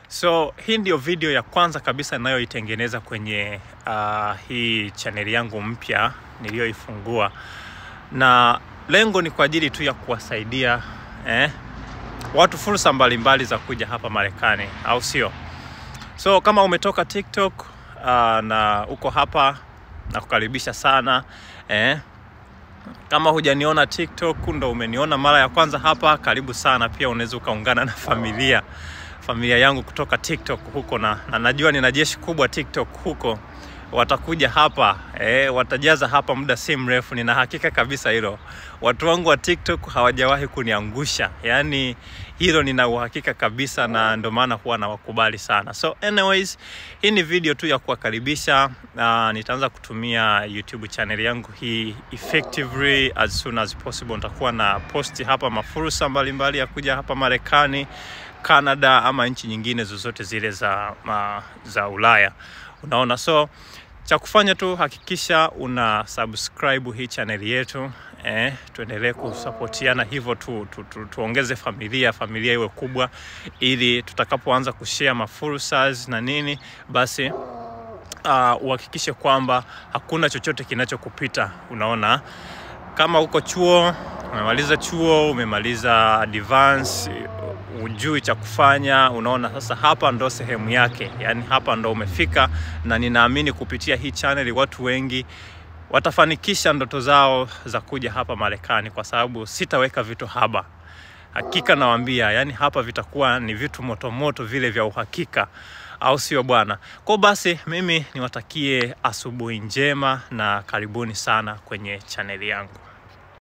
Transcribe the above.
So hii ndio video ya kwanza kabisa ninayoitengeneza kwenye hii channel yangu mpya niliyoifungua, na lengo ni kwa ajili tu ya kuwasaidia watu fursa mbalimbali za kuja hapa Marekani, au sio? So kama umetoka TikTok na uko hapa, nakukaribisha sana. Kama hujaniona TikTok ndo umeniona mara ya kwanza hapa, karibu sana. Pia unaweza ukaungana na familia yangu kutoka TikTok huko, na najua nina jeshi kubwa TikTok huko, watakuja hapa watajaza hapa muda si mrefu, nina hakika kabisa hilo. Watu wangu wa TikTok hawajawahi kuniangusha, yani hilo nina uhakika kabisa, na ndio maana huwa nawakubali sana. So anyways, hii ni video tu ya kuwakaribisha. Nitaanza kutumia YouTube channel yangu hii effectively as soon as possible. Nitakuwa na posti hapa mafursa mbalimbali ya kuja hapa Marekani, Canada ama nchi nyingine zozote zile za Ulaya. Unaona, so cha kufanya tu hakikisha una subscribe hii channel yetu, tuendelee kusapotiana hivyo, tuongeze familia iwe kubwa, ili tutakapoanza kushare mafursa na nini, basi uhakikishe kwamba hakuna chochote kinachokupita. Unaona, kama uko chuo, umemaliza chuo, umemaliza advance, ujui cha kufanya, unaona sasa hapa ndo sehemu yake, yani hapa ndo umefika. Na ninaamini kupitia hii channel watu wengi watafanikisha ndoto zao za kuja hapa Marekani, kwa sababu sitaweka vitu haba. Hakika nawaambia, yani hapa vitakuwa ni vitu moto moto vile vya uhakika, au sio bwana? Kwa basi mimi niwatakie asubuhi njema na karibuni sana kwenye channel yangu.